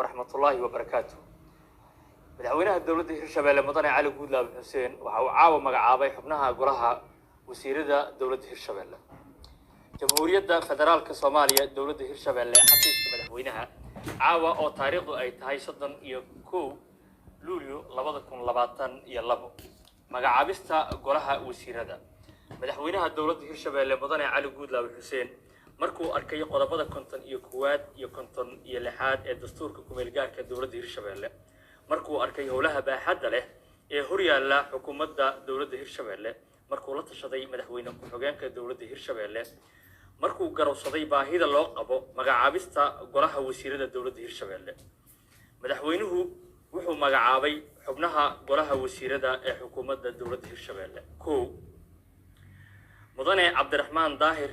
Waraxmatullaahi wabarakaatu. Madaxweynaha dowladda Hirshabeelle, Mudane Cali Guudlaabe Xuseen, waxa uu caawa magacaabay xubnaha golaha wasiirada dowladda Hirshabeelle. Jamhuuriyadda Federaalka Soomaaliya, dowladda Hirshabeelle, xafiiska madaxweynaha, caawa oo taariikhdu ay tahay 31 Luulyo 2022. Magacaabista golaha wasiirada. Madaxweynaha dowladda Hirshabeelle, Mudane Cali Guudlaabe Xuseen, markuu arkay qodobada 51aad iyo 56aad ee dastuurka kumeelgaarka dowladda Hirshabeelle, markuu arkay howlaha baaxadda leh ee horyaalla xukuumadda dowladda Hirshabeelle, markuu la tashaday madaxweyne ku-xigeenka dowladda Hirshabeelle, markuu garowsaday baahida loo qabo magacaabista golaha wasiirada dowladda Hirshabeelle, madaxweynuhu wuxuu magacaabay xubnaha golaha wasiirada ee xukuumadda dowladda Hirshabeelle. 1, Mudane Cabdiraxmaan Daahir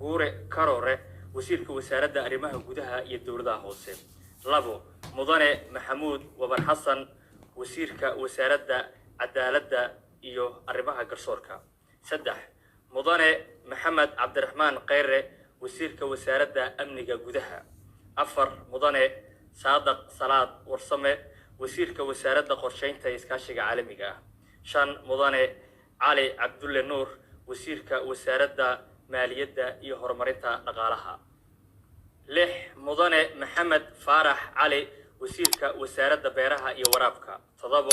Guure Karoore, wasiirka wasaaradda arrimaha gudaha iyo dowladaha hoose. 2, Mudane Maxamuud Wabar Xasan, wasiirka wasaaradda cadaaladda iyo arrimaha garsoorka. 3, Mudane Maxamed Cabdiraxmaan Kheyre, wasiirka wasaaradda amniga gudaha. 4, Mudane Saadaq Salaad Warsame, wasiirka wasaaradda qorsheynta iyo iskaashiga caalamiga ah. 5, Mudane Cali Cabdulle Nuur, wasiirka wasaaradda maaliyadda iyo horumarinta dhaqaalaha. 6, Mudane Maxamed Faarax Cali, wasiirka wasaaradda beeraha iyo waraabka. 7,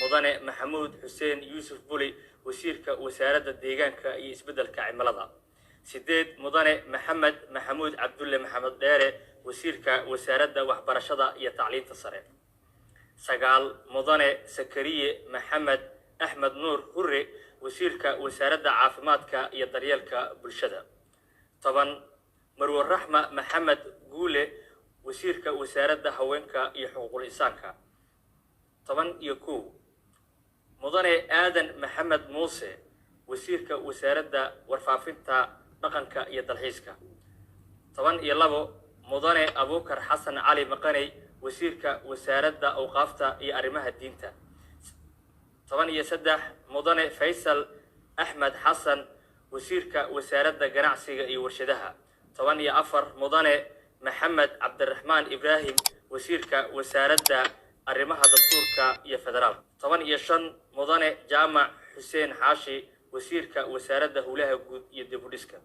Mudane Maxamuud Xuseen Yuusuf Buli, wasiirka wasaaradda deegaanka iyo isbeddelka cimilada. 8, Mudane Maxamed Maxamuud Cabdulle Maxamed Dheere, wasiirka wasaaradda waxbarashada iyo tacliinta sare. 9, Mudane Sakariye Maxamed Axmed Nuur Hurre, wasiirka wasaaradda caafimaadka iyo daryeelka bulshada. 10, Marwe Raxma Maxamed Guule, wasiirka wasaaradda haweenka iyo xuquuqul insaanka. 11, Mudane Aadan Maxamed Muuse, wasiirka wasaaradda warfaafinta, dhaqanka iyo dalxiiska. 12, Mudane Abuukar Xasan Cali Maqaney, wasiirka wasaaradda awqaafta iyo arrimaha diinta. 13, Mudane Faysal Axmed Xasan, wasiirka wasaaradda ganacsiga iyo warshadaha. 14, Mudane Maxamed Cabdiraxmaan Ibraahim, wasiirka wasaaradda arrimaha dastuurka iyo federaalka. 15, Mudane Jaamac Xuseen Xaashi, wasiirka wasaaradda howlaha guud iyo dib u dhiska.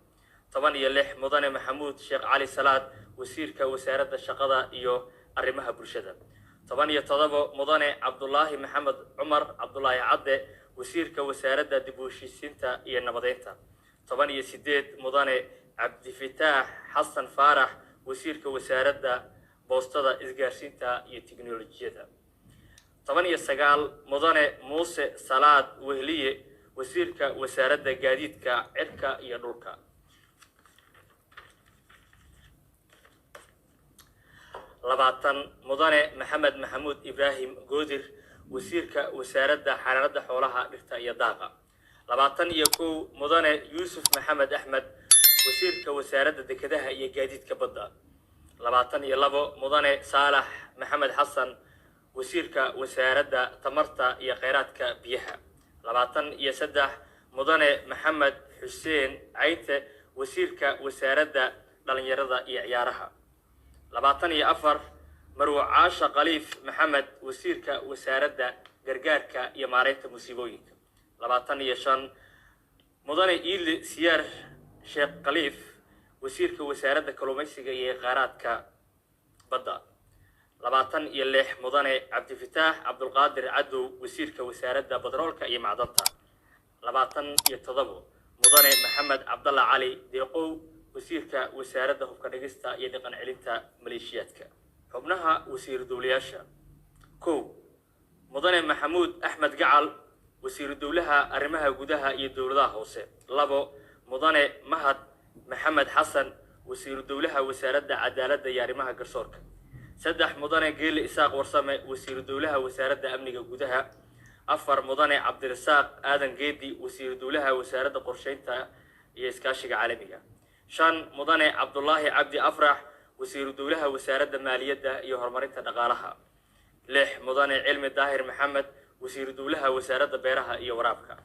16, Mudane Maxamuud Sheekh Cali Salaad, wasiirka wasaaradda shaqada iyo arrimaha bulshada. 17, Mudane Cabdulaahi Maxamed Cumar Cabdulaahi Cadde, wasiirka wasaaradda dib u heshiisiinta iyo nabadeynta. 18, Mudane Cabdifataax Xasan Faarax, wasiirka wasaaradda boostada, isgaarsiinta iyo tiknolojiyadda. 19, Mudane Muuse Salaad Wehliye, wasiirka wasaaradda gaadiidka cirka iyo dhulka. 20, Mudane Maxamed Maxamuud Ibraahim Goodir, wasiirka wasaaradda xanaanada xoolaha, dhirta iyo daaqa. 21, Mudane Yuusuf Maxamed Axmed, wasiirka wasaaradda dekedaha iyo gaadiidka badda. 22, Mudane Saalax Maxamed Xasan, wasiirka wasaaradda tamarta iyo kheyraadka biyaha. 23, Mudane Maxamed Xuseen Caynte, wasiirka wasaaradda dhalinyarada iyo ciyaaraha. 24, Marwo Caasha Khaliif Maxamed, wasiirka wasaaradda gargaarka iyo maareynta musiibooyinka. 25, Mudane Iili Siyaar Sheekh Khaliif, wasiirka wasaaradda kalluumaysiga iyo kheyraadka badda. 26, Mudane Cabdifataax Cabdulqaadir Cadow, wasiirka wasaaradda batroolka iyo macdanta. 27, Mudane Maxamed Cabdalla Cali Deeqow, wasiirka wasaaradda hubka dhigista iyo dhaqan celinta maleeshiyaadka. Xubnaha wasiir dowlayaasha. 1, Mudane Maxamuud Axmed Gacal, wasiiru dowlaha arrimaha gudaha iyo dowladaha hoose. 2, Mudane Mahad Maxamed Xasan, wasiiru dowlaha wasaaradda cadaaladda iyo arrimaha garsoorka. 3, Mudane Geele Isaaq Warsame, wasiiru dowlaha wasaaradda amniga gudaha. 4, Mudane Cabdirasaaq Aadan Geedi, wasiiru dowlaha wasaaradda qorsheynta iyo iskaashiga caalamiga. 5, Mudane Cabdulaahi Cabdi Afrax, wasiiru dowlaha wasaaradda maaliyadda iyo horumarinta dhaqaalaha. 6, Mudane Cilmi Daahir Maxamed, wasiiru dowlaha wasaaradda beeraha iyo waraabka.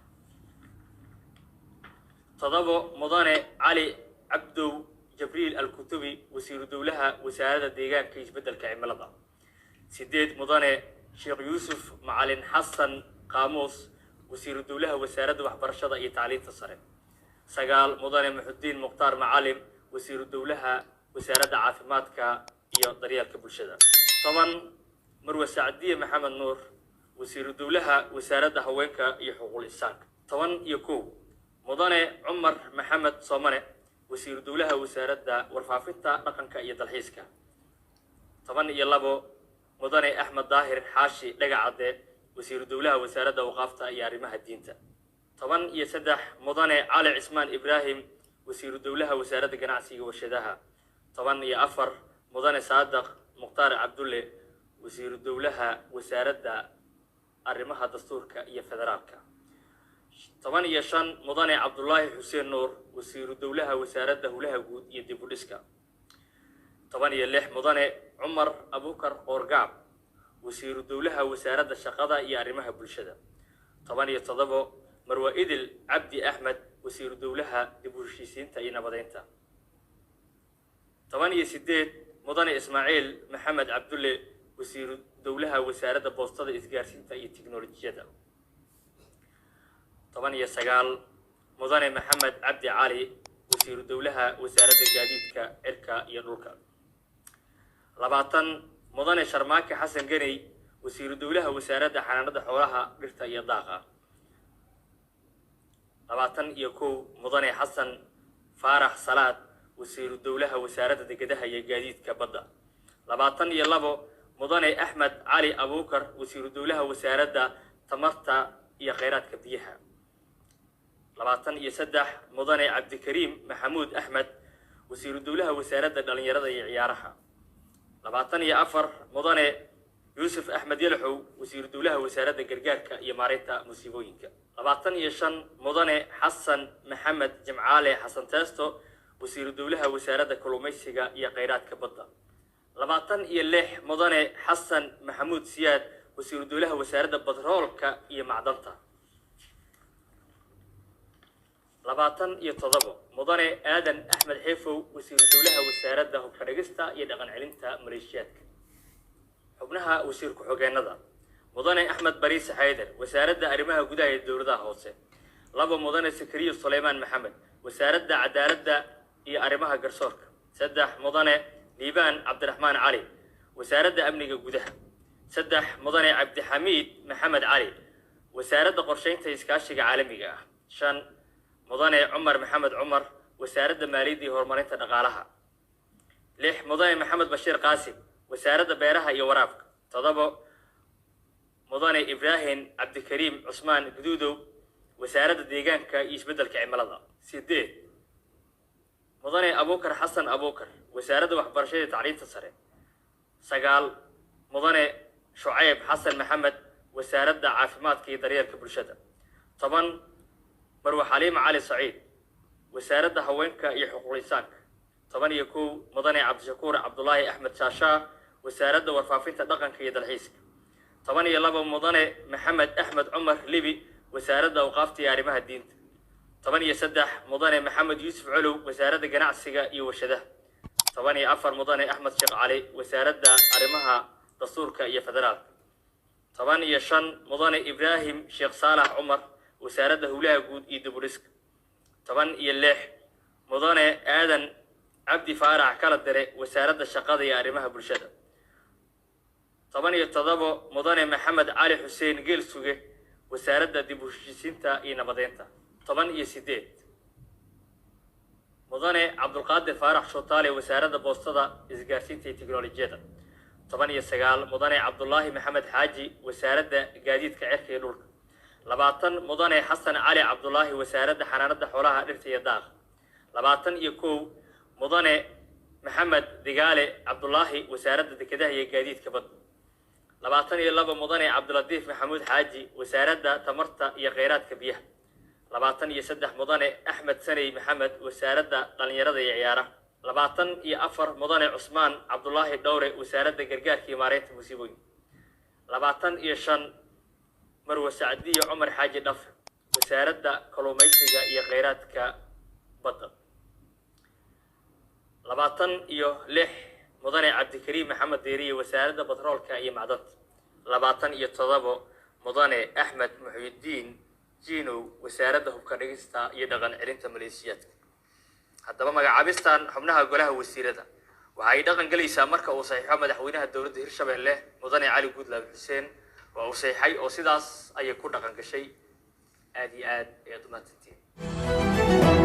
7, Mudane Cali Cabdow Jabriil Alkutubi, wasiiru dowlaha wasaaradda deegaanka iyo isbeddelka cimilada. 8, mudane Sheekh Yuusuf Macalin Xasan Qaamuus, wasiiru dowlaha wasaaradda waxbarashada iyo tacliinta sare. 9, mudane Muxudiin Mukhtaar Macalim, wasiiru dowlaha wasaaradda caafimaadka iyo daryeelka bulshada. 10, marwe Sacdiye Maxamed Nuur, wasiiru dowlaha wasaaradda haweenka iyo xuquuqul insaanka. 11, mudane Cumar Maxamed Soomane, wasiiru dowlaha wasaaradda warfaafinta, dhaqanka iyo dalxiiska. 12, mudane Axmed Daahir Xaashi Dhagacadde, wasiiru dowlaha wasaaradda waqaafta iyo arrimaha diinta. 13, mudane Cali Cismaan Ibraahim, wasiiru dowlaha wasaaradda ganacsiga warshadaha. 14, mudane Saadaq Mukhtaar Cabdulle, wasiiru dowlaha wasaaradda arrimaha dastuurka iyo federaalka. 15, mudane Cabdulaahi Xuseen Nuur, wasiiru dowlaha wasaaradda howlaha guud iyo dib u dhiska. 16, mudane Cumar Abukar Qoorgaab, wasiiru dowlaha wasaaradda shaqada iyo arrimaha bulshada. 17, marwa Idil Cabdi Axmed, wasiiru dowlaha dib u heshiisiinta iyo nabadeynta. 18, mudane Ismaaciil Maxamed Cabdulle, wasiiru dowlaha wasaaradda boostada, isgaarsiinta iyo tiknolojiyadda. 19, mudane Maxamed Cabdi Cali, wasiiru dowlaha wasaaradda gaadiidka cirka iyo dhulka. 20, mudane Sharmaake Xasan Geney, wasiiru dowlaha wasaaradda xanaanada xoolaha, dhirta iyo daaqa. 21, mudane Xasan Faarax Salaad, wasiiru dowlaha wasaaradda dekedaha iyo gaadiidka badda. 22, mudane Axmed Cali Abuukar, wasiiru dowlaha wasaaradda tamarta iyo kheyraadka biyaha. 23, mudane Cabdikariim Maxamuud Axmed, wasiiru dowlaha wasaaradda dhalinyarada iyo ciyaaraha. 24, mudane Yuusuf Axmed Yalaxow, wasiiru dowlaha wasaaradda gargaarka iyo maareynta musiibooyinka. 25, mudane Xasan Maxamed Jimcaale Xasan Teesto, wasiiru dowlaha wasaaradda kalluumaysiga iyo kheyraadka badda. 26, mudane Xasan Maxamuud Siyaad, wasiiru dowlaha wasaaradda batroolka iyo macdanta. 27, mudane Aadan Axmed Xeefow, wasiiru dowlaha wasaaradda hubka dhigista iyo dhaqan celinta maleeshiyaadka. Xubnaha wasiir ku-xigeenada: mudane Axmed Bariise Xaydar, wasaaradda arrimaha gudaha ee dowladaha hoose. 2, mudane Sakariyo Suleymaan Maxamed, wasaaradda cadaaladda iyo arrimaha garsoorka. 3, mudane Liibaan Cabdiraxmaan Cali, wasaaradda amniga gudaha. 3, mudane Cabdixamiid Maxamed Cali, wasaaradda qorsheynta iskaashiga caalamiga ah. 5, mudane Cumar Maxamed Cumar, wasaaradda maaliyadda iyo horumarinta dhaqaalaha. 6, mudane Maxamed Bashiir Qaasim, wasaaradda beeraha iyo waraabka. 7, mudane Ibraahim Cabdikariim Cusmaan Guduudow, wasaaradda deegaanka iyo isbeddelka cimilada. 8, mudane Abuukar Xasan Abuukar, wasaaradda waxbarashada iyo tacliinta sare. 9, mudane Shucayb Xasan Maxamed, wasaaradda caafimaadka iyo daryeelka bulshada. 10, marwe Xaliima Cali Saciid, wasaaradda haweenka iyo xuquuqul insaanka. 11, mudane Cabdishakuur Cabdulaahi Axmed Shaashaa, wasaaradda warfaafinta, dhaqanka iyo dalxiiska. 12, mudane Maxamed Axmed Cumar Libi, wasaaradda awqaafta iyo arrimaha diinta. 13, mudane Maxamed Yuusuf Colow, wasaaradda ganacsiga iyo warshadaha. 14, mudane Axmed Sheekh Cali, wasaaradda arrimaha dastuurka iyo federaalka. 15, mudane Ibraahim Sheekh Saalax Cumar, wasaaradda howlaha guud iyo dib u dhiska. 16, mudane Aadan Cabdi Faarax Kala Dire, wasaaradda shaqada iyo arrimaha bulshada. 17, mudane Maxamed Cali Xuseen Geelsuge, wasaaradda dib u heshiisiinta iyo nabadeynta. 18, mudane Cabdulqaadir Faarax Shootaale, wasaaradda boostada, isgaarsiinta iyo tiknolojiyadda. 19, mudane Cabdulaahi Maxamed Xaaji, wasaaradda gaadiidka cirka iyo dhulka. 20, mudane Xasan Cali Cabdulaahi, wasaaradda xanaanada xoolaha, dhirta iyo daaqa. 21, mudane Maxamed Digaale Cabdulaahi, wasaaradda dekedaha iyo gaadiidka badda. 22, mudane Cabdilatiif Maxamuud Xaaji, wasaaradda tamarta iyo kheyraadka biyaha. 23, mudane Axmed Saney Maxamed, wasaaradda dhalinyarada iyo ciyaaraha. 24, mudane Cusmaan Cabdulaahi Dhowre, wasaaradda gargaarka iyo maareynta musiibooyinka. 25, marwe Sacdiye Cumar Xaaji Dhaf, wasaaradda kalluumaysiga iyo kheyraadka badda. 26 mudane Cabdikariim Maxamed Deeriye, wasaaradda batroolka iyo macdanta. 27 mudane Axmed Muxyidiin Jiinow, wasaaradda hubka dhigista iyo dhaqan celinta maleeshiyaadka. Haddaba magacaabistan xubnaha golaha wasiirada waxa ay dhaqan gelaysaa marka uu saxiixo madaxweynaha dowladda Hirshabelle mudane Cali Guudlaabe Xuseen. Waa uu saxiixay oo sidaas ayay ku dhaqan gashay. Aada iyo aad ayaad umahadsantihiin.